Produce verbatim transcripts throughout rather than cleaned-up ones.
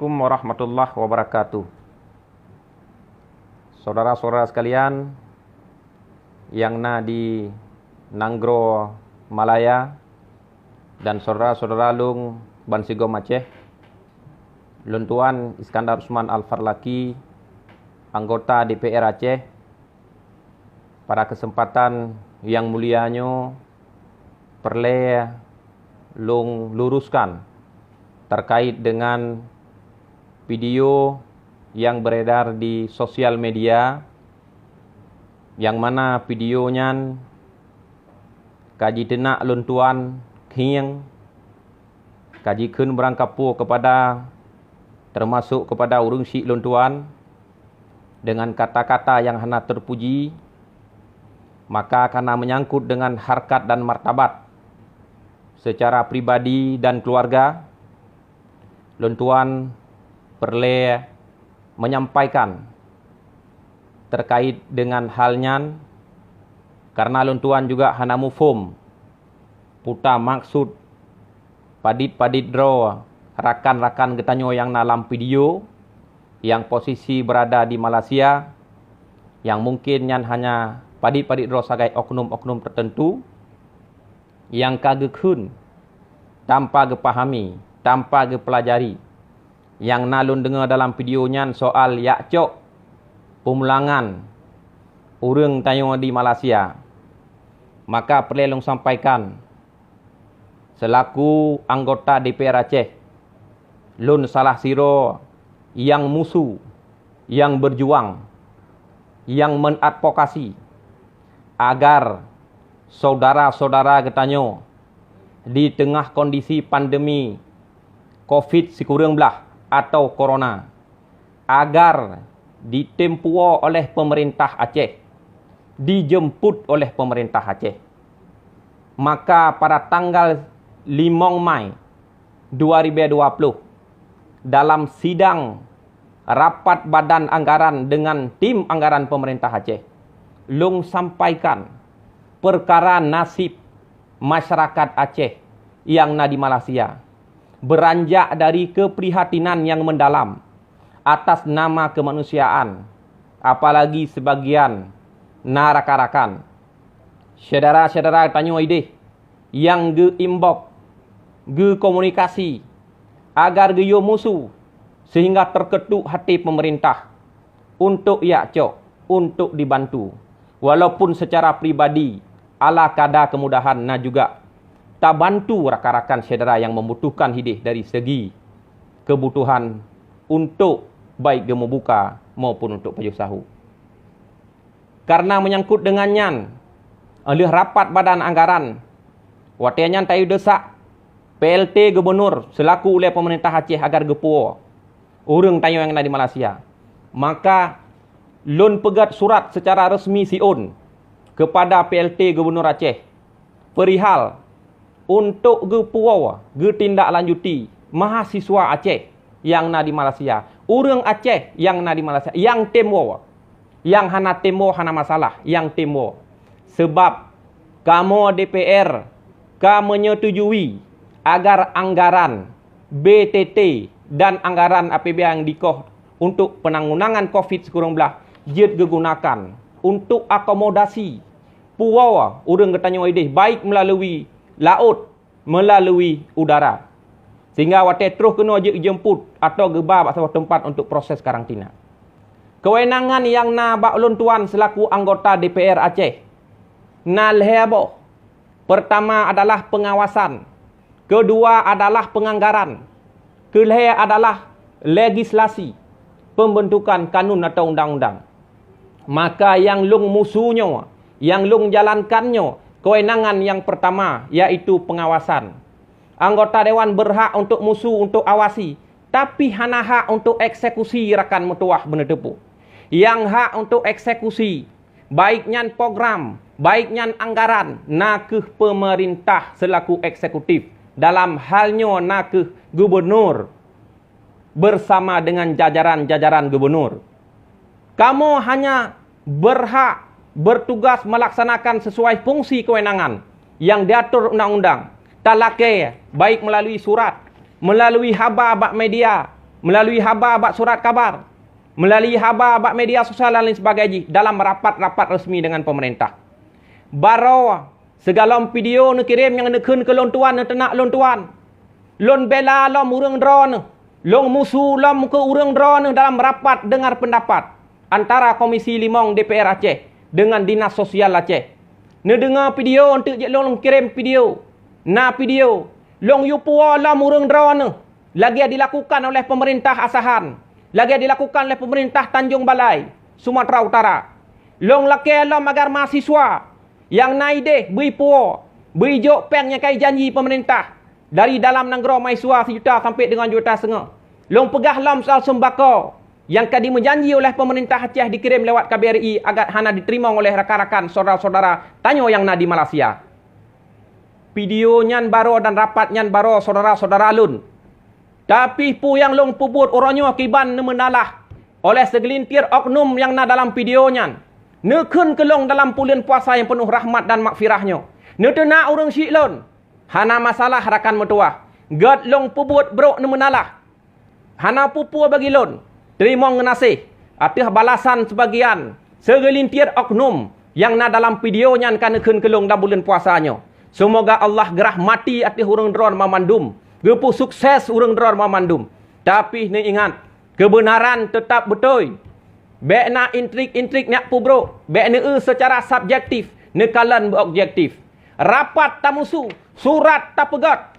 Assalamualaikum warahmatullahi wabarakatuh. Saudara-saudara sekalian yang na di Nanggroe Malaya dan saudara-saudara lôn bansigom Aceh, lôn tuan Iskandar Usman Al-Farlaki, anggota D P R Aceh, pada kesempatan yang mulia nyoe peureulée lôn luruskan terkait dengan video yang beredar di sosial media, yang mana video nyan ka jiteunak lôn tuan khieng, ka jikheun beurangkapeue kepada, termasuk kepada ureuëng syiek lôn tuan, dengan kata-kata yang hana terpuji, maka karena menyangkut dengan harkat dan martabat secara pribadi dan keluarga, lôn tuan peureulée menyampaikan terkait dengan hal nyan, karena lôn tuan juga hana muphom peue maksud padit-padit droe rakan-rakan geutanyoe nyang na lam video, nyang posisi berada di Malaysia, nyang mungkin nyan hanya padit-padit droe sagai oknum-oknum tertentu, nyang ka geukheun tanpa geupahami, tanpa geupeulajari. Nyang na lôn deungoe dalam video nyan soal jak cok peumulangan ureuëng tanyoe di Malaysia. Maka peureulée lôn sampaikan, seulaku anggota D P R Aceh, lôn salah sidroe nyang musu, nyang beujuang, nyang mengadvokasi agar saudara-saudara geutanyoe di teungoh kondisi pandemi covid sikureueng blah atau corona, agar ditem puwoe oleh pemerintah Aceh, dijemput oleh pemerintah Aceh. Maka pada tanggal limong Mai dua ribu dua puluh, dalam sidang rapat badan anggaran dengan tim anggaran pemerintah Aceh, lôn sampaikan perkara nasib masyarakat Aceh nyang na di Malaysia, beranjak dari keprihatinan yang mendalam atas nama kemanusiaan, apalagi sebagian na rakan-rakan, syedara-syedara tanyoe ideh nyang geu-inbox, geukomunikasi agar geuyue musu sehingga terketuk hati pemerintah untuk jak cok, untuk dibantu. Walaupun secara pribadi, ala kada kemudahan na juga tabantu rakan-rakan syedara nyang membutuhkan hideh dari segi kebutuhan untuk baik geumubuka maupun untuk pajoh sahô. Karena menyangkut dengan nyan, lheueh rapat badan anggaran, watée nyan tayue desak P L T Gubernur selaku ulée pemerintah Aceh agar geupuwoe ureuëng tanyoe nyang na di Malaysia. Maka lôn peugét surat secara resmi siôn kepada P L T Gubernur Aceh perihal untuk geupuwoe geutindaklanjuti mahasiswa Aceh nyang na di Malaysia, ureuëng Aceh nyang na di Malaysia, nyang tem woe, nyang hana tem woe hana masalah, nyang tem woe. Sebab kamoe D P R ka menyetujui agar anggaran B T T dan anggaran A P B A nyang dikoh untuk penanggulangan covid sikureueng blah jeuet geugunakan untuk akomodasi puwoe ureuëng geutanyoe ideh, baik meulalu laôt, meulalu udara, sehingga watée troh keunoe jeuet jeumput atau geuba bak saboh teumpat untuk proses karantina. Kewenangan nyang na bak ulôn tuan selaku anggota D P R Aceh na lhée boh. Pertama adalah pengawasan, kedua adalah penganggaran, keulhée adalah legislasi, pembentukan kanun atau undang-undang. Maka nyang lôn musu nyoe, nyang lôn jalankan nyoe, kewenangan nyang pertama, yaitu pengawasan. Anggota dewan berhak untuk musu, untuk awasi, tapi hana hak untuk eksekusi rakan meutuwah beuneuteupeu. Nyang hak untuk eksekusi, baik nyan program, baik nyan anggaran, na kheueh pemerintah selaku eksekutif. Dalam hal nyoe na kheueh gubernur bersama dengan jajaran-jajaran gubernur. Kamoe hanya berhak bertugas melaksanakan sesuai fungsi kewenangan yang diatur undang-undang. Talakée baik melalui surat, melalui haba bak media, melalui haba bak surat kabar, melalui haba bak media sosial dan lain sebagainya jih dalam rapat-rapat resmi dengan pemerintah. Baroe sigohlom video neukirém nyang neukheun keu lôn tuan, neuteunak lôn tuan. Lôn bela lom ureuëng droeneuh, lôn musu lom keu ureuëng droeneuh dalam rapat dengar pendapat antara Komisi Limong D P R Aceh dengan Dinas Sosial Aceh. Neudeungoe video eunteuk jeuet lôn kirém video. Na video, lôn yue puwoe lom ureuëng droeneuh lagée dilakukan oleh pemerintah Asahan, lagée dilakukan oleh pemerintah Tanjong Balai, Sumatera Utara. Lôn lakée lom agar mahasiswa nyang na ideh bri puwoe, bri jok péng nyang ka jijanji pemerintah dari dalam nanggroe mahasiswa sijuta sampai deungon juta seungoh. Lôn peugah lom soal seumbako nyang ka dimeujanji oleh pemerintah Aceh dikirém lewat K B R I agat hana diteurimong oleh rakan-rakan syedara-syedara tanyoe nyang na di Malaysia. Video nyan baroe dan rapat nyan baroe syedara-syedara lôn. Tapi peue nyang lôn peubuet uroe nyoe kiban neumeunalah oleh seugeulintir oknum nyang na dalam video nyan. Neukheun keu lôn dalam buleuen puasa nyang peunoh rahmat dan maghfirah nyoe, neuteunak ureuëng syiek lôn. Hana masalah rakan meutuwah, gét lôn peubuet brok neumeunalah. Hana peue-peue bagi lôn. Teurimong geunaséh ateueh balasan seubagian seugeulintir oknum nyang na dalam video nyan ka neukheun keu lôn lam buleuen puasa nyoe. Seumoga Allah geurahmati ateueh ureuëng droeneuh banmandum, geupeusukses ureuëng droeneuh banmandum. Tapi neuingat, keubeunaran teutab beutôi. Bék na intrik-intrik nyang peubrok, bék neueu seucara subjektif, neukalon beu objektif. Rapat tamusu, surat tapeugét.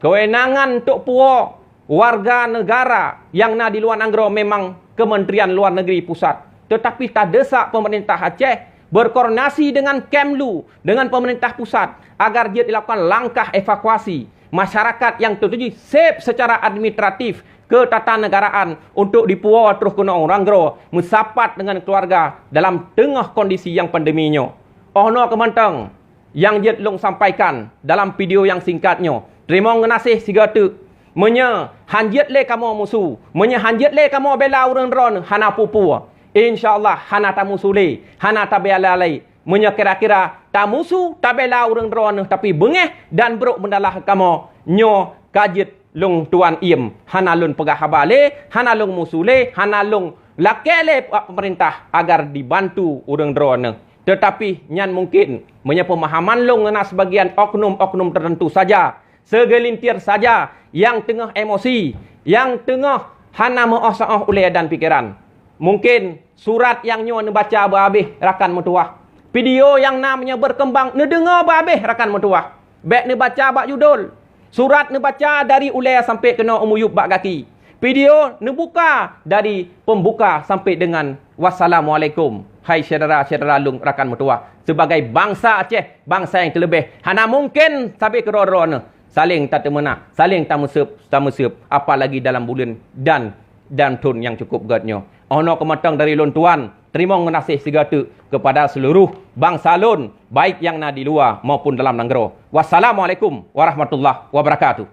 Keuwenangan untuk puwoe warga negara nyang na di luwa nanggroe memang Kementerian Luar Negeri Pusat, teutapi tadeusak pemerintah Aceh berkoordinasi dengan Kemlu, dengan pemerintah pusat, agar jeuet dilakukan langkah evakuasi masyarakat nyang teutuju seb seucara administratif ketatanegaraan untuk dipuwoe troh keunoe u nanggroe meusapat dengan keluarga dalam teungoh kondisi nyang pandemi nyoe. Oh noe keuh mantong nyang jeuet lôn sampaikan dalam video nyang singkat nyoe. Teurimong geunaséh sigoe teuk. Meunyoe han jeuet lé kamoe musu, meunyoe han jeuet lé kamoe bela ureuëng droeneuh, hana peue-peue. Insya Allah hana tamusu lé, hana tabela lé. Meunyoe kira-kira tamusu, tabela ureuëng droeneuh tapi beungéh dan brok meunalah kamoe, nyoe ka jeuet lôn tuan iem, hana lôn peugah haba lé, hana lôn musu lé, hana lôn lakée lé bak pemerintah agar dibantu ureuëng droeneuh. Teutapi nyan mungkin meunyoe peumahaman lôn na seubagian oknum-oknum teuteuntu saja, seugeulintir saja nyang teungoh emosi, nyang teungoh hana meuoh-saoh ulée dan pikeran. Mungkin surat nyang nyoe neubaca beuhabéh rakan meutuwah. Video nyang na meunyoe beukeumbang neudeungoe beuhabéh rakan meutuwah. Bék neubaca bak judul. Surat neubaca dari ulée sampai keunoe u miyueb bak gaki. Video neubuka dari peumbuka sampai deungon wassalamualaikum. Hai syedara-syedara lôn rakan meutuwah, sibagai bansa Aceh, bansa nyang teuleubeh, hana mungken sabe keudroe-droe neuh saléng tateumeunak, saléng tameuseueb-tameuseueb, apalagi dalam buleuen dan dan thon nyang cukup gét nyoe. Oh noe keuh mantong dari lôn tuan, teurimong geunaséh sigoe teuk keupada seuluruh bansa lôn, baik nyang na di luwa maupun dalam nanggroe. Wassalamualaikum warahmatullahi wabarakatuh.